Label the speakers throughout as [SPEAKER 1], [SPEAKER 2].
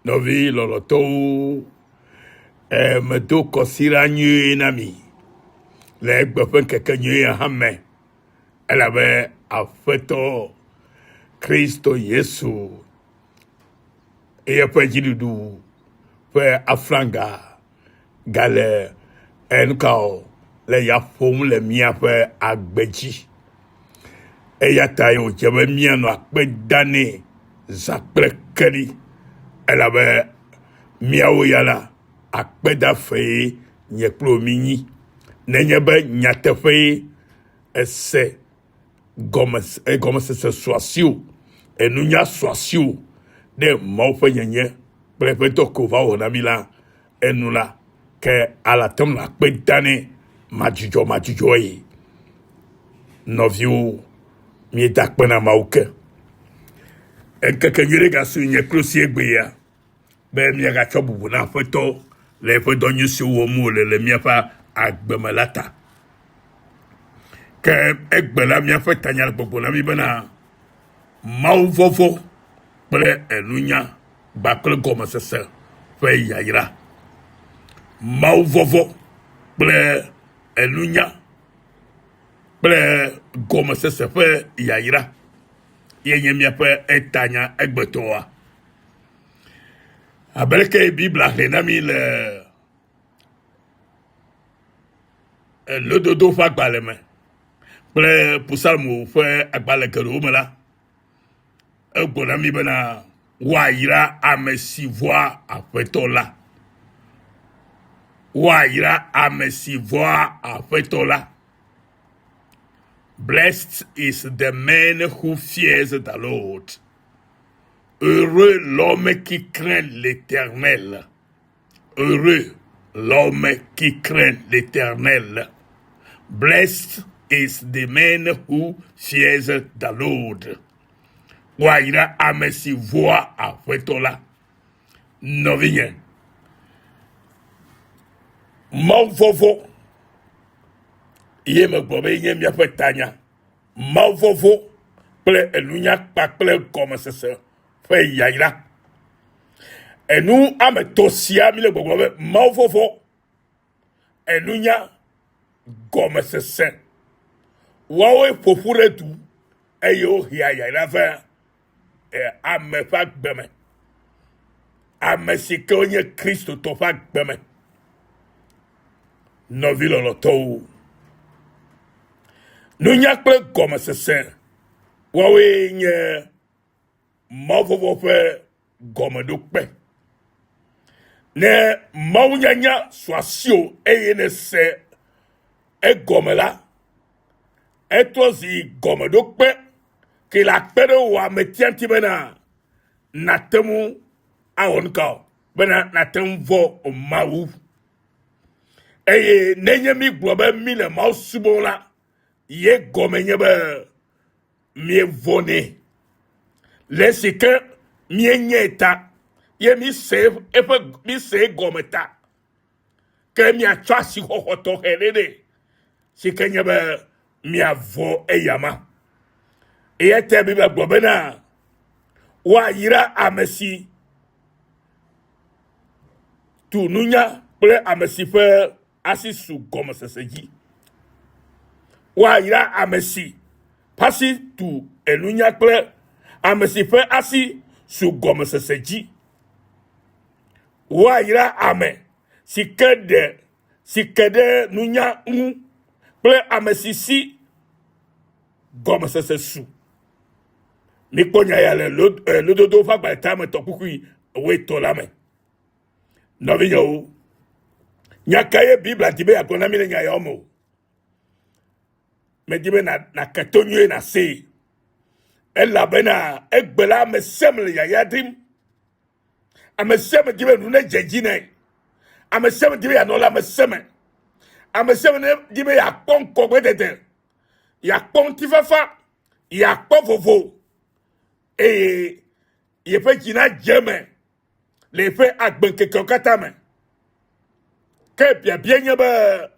[SPEAKER 1] Nɔvi lɔlɔtɔwo, e, medo kɔsiɖa nyuie na mi le egbe ƒe ŋkeke nyuie hã me elabe Aƒetɔ Kristo Yesu eƒe dziɖuɖu ƒe aflaga gale enuka o le ya ƒom le míaƒe agbe dzi. Eya tae wòdze be míanɔ akpe da nɛ zã kple keli elabe míawo ya la, akpedafee nye kple wò míenyi. Nenye be nyateƒee èse gɔme egɔmesese su asiwò, enunya su asiwò ɖe Mawu ƒe nyenye kple eƒe dɔ ke wòva wɔ na mí la enu la, ke ale ate ŋu nàkpe da nɛ madzudzɔmadzudzɔe. Nɔviwo, míeda akpe na Mawu ke. Ŋkeke nyui ɖe gasu nye kple si egbea be míagatsɔ bubu na Aƒetɔ le eƒe dɔ nyui siwo wɔm wòle le míaƒe agbe me la ta. Ke egbe la míaƒe tanya le gbɔgblɔ na mí bena Mawu vɔvɔ̃ kple enunya kpakple gɔmesese ƒe yayra. Mawu vɔvɔ̃ kple enunya kple gɔmesese ƒe yayra ye nye míaƒe etanya egbetɔa. Abe leke Biblia xlẽ na mí le Lododo ƒe agbalẽ me kple Psalmo ƒe agbalẽ geɖewo me la, egblɔ na mí bena woayra ame si vɔ̃a Aƒetɔ la. Woayra ame si vɔ̃a Aƒetɔ la. Blessed is the man who fears the Lord. Heureux l'homme qui craint l'Éternel. Heureux l'homme qui craint l'Éternel. Blessed is the man who fears the Lord. Woayra ame si vɔ̃a Aƒetɔ la. Nɔvinye, Mawu vɔvɔ̃ ye megblɔ be nye míaƒe tanya. Mawu vɔvɔ̃ kple enunya kpakple gɔmesese ƒe yayra. Enu ame tɔ sia mi le gbɔgblɔ be Mawu vɔvɔ̃, enunya, gɔmesese. Woawoe ƒo ƒu ɖe du eye wohea yayra va e, ame ƒe agbe me. Ame si ke wonye Kristotɔ ƒe agbe me. Nɔvi lɔlɔtɔwo, nunya kple gɔmesese woawoe nye Mawuvɔvɔ̃ ƒe gɔmeɖokpe. Ne mawunyanya su asiwò eye nèse egɔme la, etrɔ zi gɔmeɖokpe ke le akpe ɖe wò ametia ŋuti bena nàte ŋu awɔ nu ka o, bena nàte ŋu vɔ̃ Mawu. Eye nenye mígblɔ be míle Mawu subɔm la, ye gɔme nye be Míevɔ̃nɛ le esi ke míenyae ta ye míse eƒe míse egɔme ta. Ke míatsɔ asixɔxɔ tɔxɛ ɖe nɛ si ke nye be míavɔ̃ eyama. Eya ta Biblia gblɔ bena woayra ame si tu nunya kple ame si ƒe asi su gɔmesese dzi. Woayra ame si ƒe asi tu enunya kple ame si ƒe asi su gɔmesese dzi. Woayra ame si ke ɖe si ke ɖe nunya ŋu kple ame si si gɔmesese su. Mikpɔ nya ya le eh, lododo ƒe agbalẽ tame tɔ kpukpui wuietɔ̃ la me. Nɔvinyewo, nya kae Biblia di be yeagblɔ na mí le nya yawo me o? Medi be nàke to nyuie nàsee. Elabena egbe la ame sia ame le yaya dim. Ame sia ame di be nu nedze edzi nɛ. Ame sia ame di be yeanɔ le ame sia me. Ame sia ame di be yeakpɔ ŋkɔgbedede, yeakpɔ ŋutifafa, yeakpɔ vovo eye yeƒe dzi nadze eme le eƒe agbeŋkekewo katã me. Ke biabia nye be,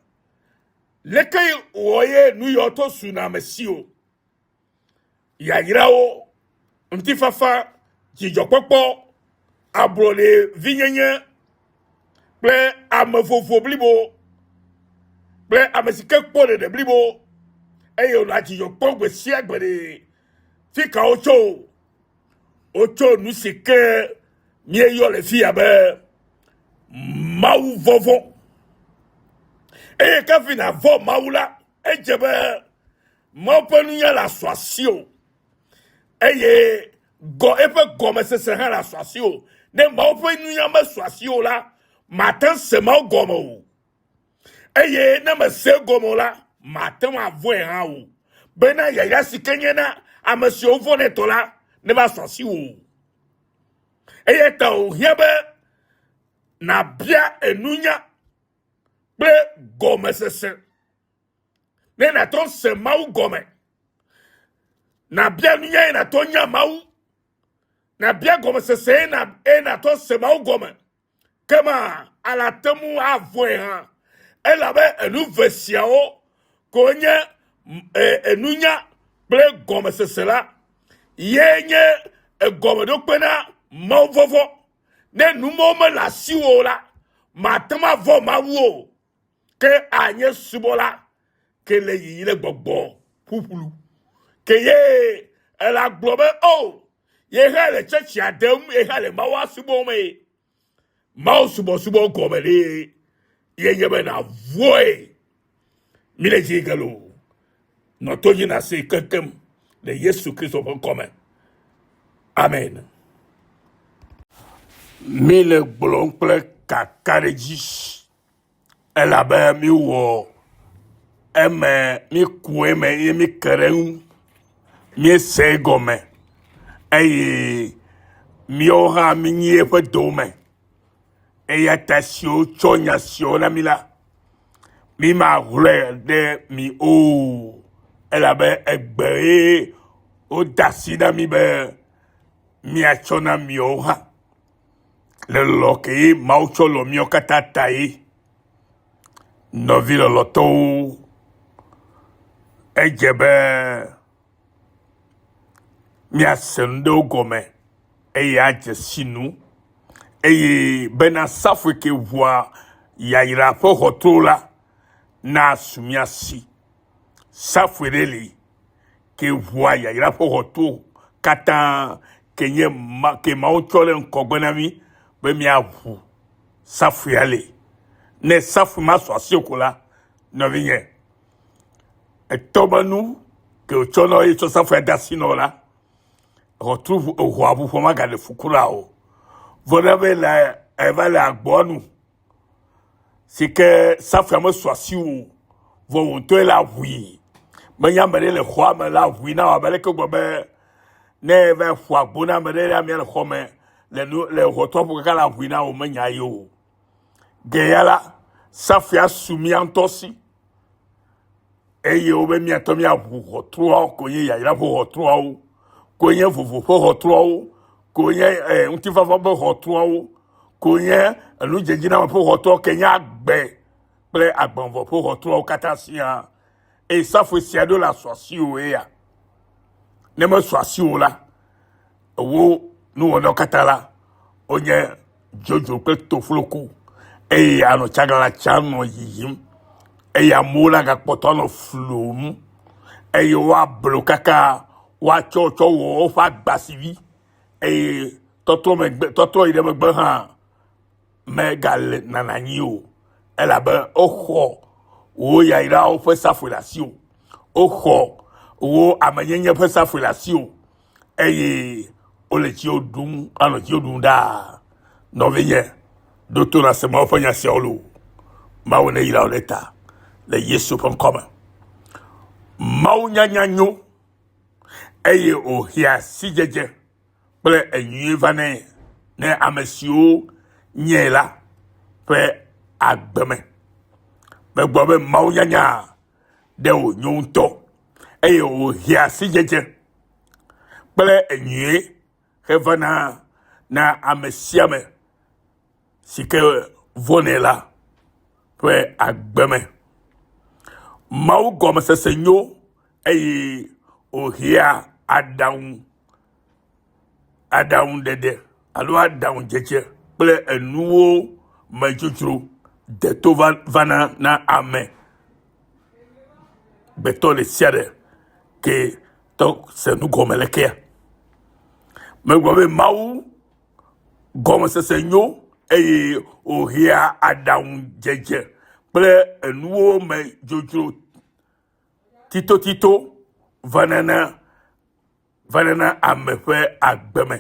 [SPEAKER 1] leke wɔ ye nu yawo to suna ame si o? Yayrawo, ŋutifafa, dzidzɔkpɔkpɔ, Ablɔɖevinyenye kple ame vovo blibo kple ame si ke kpɔ ɖeɖe blibo eye wònɔa dzidzɔ kpɔm gbe sia gbe ɖe. Fi ka wotso? Wotso nu si ke míeyɔ le fi ya be Mawu vɔvɔ̃. Eye kafi nàvɔ̃ Mawu la, edze be Mawu ƒe nunya le asu asiwò eye gɔ eƒe gɔmesese hã le asu asiwò. Ne Mawu ƒe nunya mesu asiwò la, màte ŋu se Mawu gɔme o. Eye ne mèse egɔme o la, màte ŋu avɔ̃e hã o. Bena yayra si ke nye na ame siwo vɔ̃nɛ tɔ la neva su asiwò. Eya ta wòhiã be nàbia enunya kple gɔmesese ne nàte ŋu se Mawu gɔme. Nàbia nunya ye nàte ŋu nya Mawu. Nàbia gɔmesese ye na ye nàte ŋu se Mawu gɔme. Kema alate ŋu avɔ̃e hã. Elabe enu ve siawo ko nye enunya kple gɔmesese la ye nye egɔmeɖokpe na Mawu vɔvɔ̃. Ne nu mawo mele asiwò o la, màte ŋu avɔ̃ Mawu o. Ke anye subɔla ke le yiyi le gbɔgbɔ ƒuƒlu. Ke ye ela gblɔ be, o, oh, ye hã le tsɛtsia dem, ye hã le Mawua subɔm ye. Mawu subɔsubɔ gɔme ɖe ye nye be nàvɔe. Mi le dzi ge loo. Nɔ to dzi nàsee kekem le Yesu Kristo ƒe ŋkɔ me. Amen. Mi le gblɔm kple kakaɖedzi elabe míwɔ eme, míku eme eye míke ɖe eŋu. Míese egɔme eye míawo hã míenyi eƒe dome. Eya ta esi wotsɔ nya siawo na mí la, mímahlɔe ɖe mi o, elabe egbe ye wode asi na mí be míatsɔ na miawo hã. Le lɔlɔ̃ ke ye Mawu tsɔ lɔ̃ míawo katã ta ye. Nɔvi lɔlɔ̃tɔwo, edze be míase nu ɖewo gɔme eye adze si nu eye bena safui ke ʋua yayra ƒe ʋɔtru la nasu mía si. Safui ɖe li ke ʋua yayra ƒe ʋɔtru katã ke nye ma ke Mawu tsɔ ɖe ŋgɔgbe na mí be míaʋu safuia li. Ne safui ma su asiwò ko la, nɔvinye, etɔ be nu ke wòtsɔ na ye tsɔ safuia de asi nɔ la, ʋɔtru ʋɔa ʋuƒo magaɖe fu kura o. Vɔ ne eva le eva le agboa nu si ke safuia mesu asiwò o, vɔ wò ŋutɔe la ʋui. Menye ame ɖe le xɔa me la ʋui na wò abe aleke wogblɔ be ne eva ƒo agbo na ame ɖe la amea le xɔ me le nu le ʋɔtrua ƒo kaka la ʋui na wò menya ye o. Ge ya la, safuia su mía ŋutɔ si eye wobe míatɔ míaʋu ʋɔtruawo ko nye yayra ƒe ʋɔtruawo, ko nye vovo ƒe ʋɔtruawo, ko nye eh, ŋutifafa ƒe ʋɔtruawo, ko nye enudzedziname ƒe ʋɔtruawo, ke nye agbe kple agbemvɔ ƒe ʋɔtruawo katã siaa. Eye safue sia ɖo le asu asiwò eya. Ne mesu asiwò la, wò nuwɔnawo katã la, wonye dzodzro kple tofloko eye anɔ tsaglãla tsam nɔ yiyim eye amewo la gakpɔtɔ anɔ flum eye woablo kaka woatsɔ tsɔ wɔ woƒe agbasivi eye tɔtrɔ megbe tɔtrɔ yi ɖe megbe hã megale nana anyi o elabe woxɔ wò yayrawo ƒe safui le asiwò woxɔ wò amenyenye ƒe safui le asiwò eye wole dziwò ɖum anɔ dziwò ɖum ɖaa. Nɔvinye, ɖo to nàse Mawu ƒe nya siawo loo. Mawu neyra wò ɖe ta le Yesu ƒe ŋkɔ me. Mawu nyanya nyo eye wòhea sidzedze kple enyui vanɛ ne ame siwo nyae la ƒe agbe me. Megblɔ be Mawu nyanya ɖe wònyo ŋutɔ eye wòhea sidzedze kple enyui hevana na ame sia ame si ke vɔ̃nɛ la ƒe agbe me. Mawu gɔmesese nyo eye wòhea aɖaŋu aɖaŋuɖeɖe. alo aɖaŋudzedze kple enuwo me dzodzro deto vana na ame gbetɔ ɖe sia ɖe ke tɔ se nu gɔme lekea. Megblɔ be Mawu gɔmesese nyo eye wòhea aɖaŋudzedze kple enuwo me dzodzro titotito vana na vana na ame ƒe agbe me.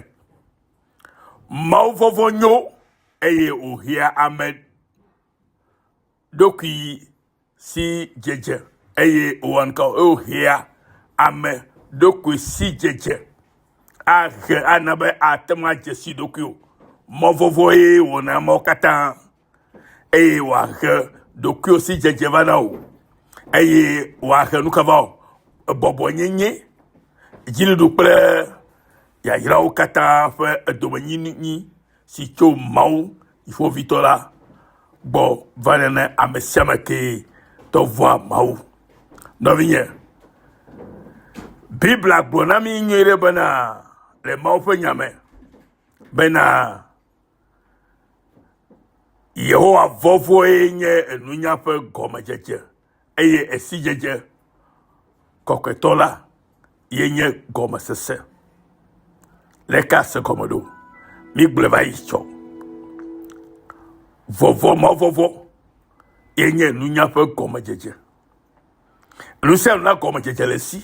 [SPEAKER 1] Mawuvɔvɔ̃ nyo eye wòhea ame ɖokui si dzedze eye wòwɔa nu ka o? Eye wòhea ame ɖokui si dzedze ahe ana be ate ŋu adze si ɖokui o. Mɔvɔvɔ̃ ye wòna amewo katã eye wòahe ɖokuiwò si dzedze va na wò eye wòahe nu ka va wò? Bɔbɔnyenye, dziɖuɖu kple yayrawo katã ƒe edomenyinyi si tso Mawu Dziƒoʋĩtɔ la gbɔ va nana ame sia ame ke tɔ vɔ̃a Mawu. Nɔvinye, Biblia gblɔ na mí nyuie ɖe bena le Mawu ƒe nya me bena Yehowa vɔvɔ̃e nye nunya ƒe gɔmedzedze eye esidzedze kɔkɔetɔ la ye nye gɔmesese. Leke ase gɔme ɖo? Mígblɔe va yi tsɔ. Vɔvɔ̃ mavɔvɔ̃ ye nye nunya ƒe gɔmedzedze. Nu sia nu na gɔmedzedze le esi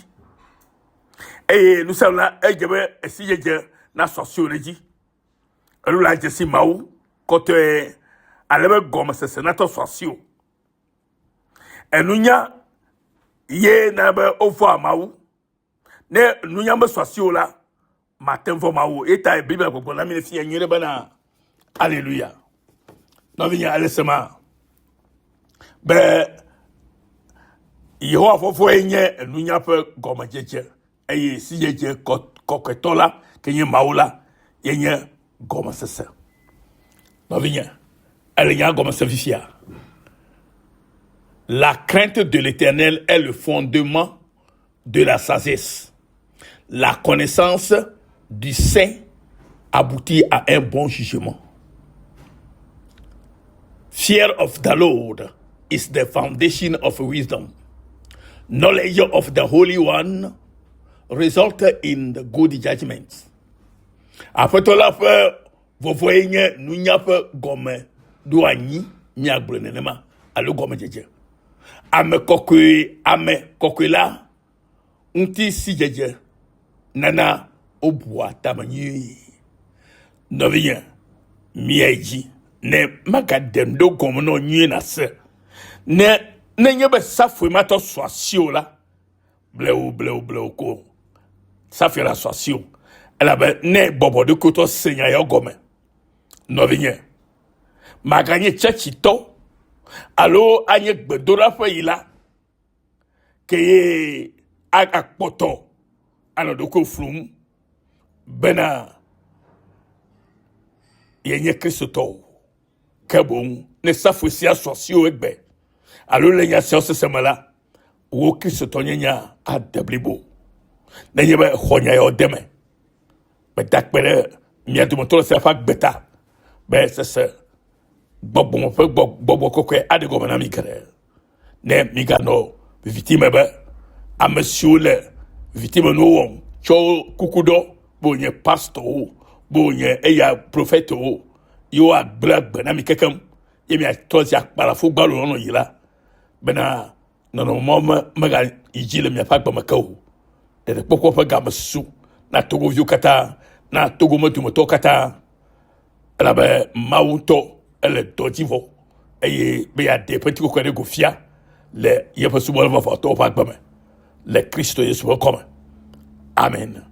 [SPEAKER 1] eye nu sia nu la edze be esidzedze nasɔ asiwò ɖe edzi. Enu la dze si Mawu kɔtɔe ale be gɔmesese natɔ su asiwò. Enunya ye na be wovɔ̃a Mawu. Ne nunya mesu asiwò la, mate ŋu vɔ̃ Mawu o. Ye tae Biblia gbɔgblɔ na mi le fiya nyuie ɖe bena, Aleluya. Nɔvinye, ale sema be Yehowa vɔvɔ̃e nye nunya ƒe gɔmedzedze. eye sidzedze kɔkɔetɔ la, ke nye Mawu la, ye nye gɔmesese. Nɔvinye, ele nya gɔmese fifia. La crainte de l'éternel est le fondement de la sagesse. La connaissance du saint aboutit à un bon jugement. Fear of the Lord is the foundation of wisdom. Knowledge of the Holy One result in the good judgment. Aƒetɔ la ƒe vɔvɔe nye nunya ƒe gɔme ɖo anyi míagblɔe nenema alo gɔmedzedze. Ame kɔkɔe ame kɔkɔe la ŋuti sidzedze nana wobua tame nyuie. Nɔvinye, mia dzi ne magaɖe nu ɖe gɔme nɔ nyuie nàse. Ne nenye be safue matɔ su asiwò la, blewu blewu blewu ko safue la su asiwò. Elabe ne bɔbɔ ɖokuitɔ se nya yawo gɔme, nɔvinye, maganye tsɛtsitɔ alo anye gbedoɖaƒe yila ke ye akpɔtɔ anɔ ɖokuiwò flum bena yenye Kristotɔ o. Ke boŋ ne safui sia sɔ asiwò egbe alo le nya siawo sese me la, wò Kristotɔnyenye ade blibo. Nenye be exɔ nya yawo de eme, meda akpe ɖe mia dometɔ ɖe sia ƒe agbe ta be sese gbɔgbɔme ƒe gbɔgbɔ kɔkɔe aɖe gɔme na mi geɖe. Ne miganɔ viviti me be ame siwo le viviti me nuwo wɔm tsɔ kuku ɖɔ be wonye pastɔwo, be wonye eya profɛtɔwo ye woagblẽ agbe na mi kekeŋ ye miatrɔ zi akpalafo gbalo nɔnɔ yi la bena nɔnɔme mawo me megayi dzi le miaƒe agbe me ke o. Ɖeɖekpɔkpɔ ƒe game su na Togoviwo katã, na Togo me dumetɔwo katã. Elabe Mawu ŋutɔ ele dɔ dzi vɔ eye be yeaɖe eƒe ŋutikɔkɔe ɖe go fia le yeƒe subɔla vavãtɔwo ƒe agbe me le Kristo Yesu ƒe ŋkɔ me. Amen.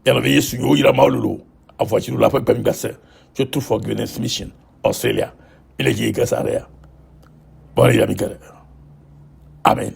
[SPEAKER 1] Mia nɔvi Yesu yiwo yra Mawu lolo avɔdziɖula ƒe gbemigbase tso True Forgiveness Mission, Australia. Míle dzi yi ge sa ɖea. Mawu neyra mi geɖe. Amen.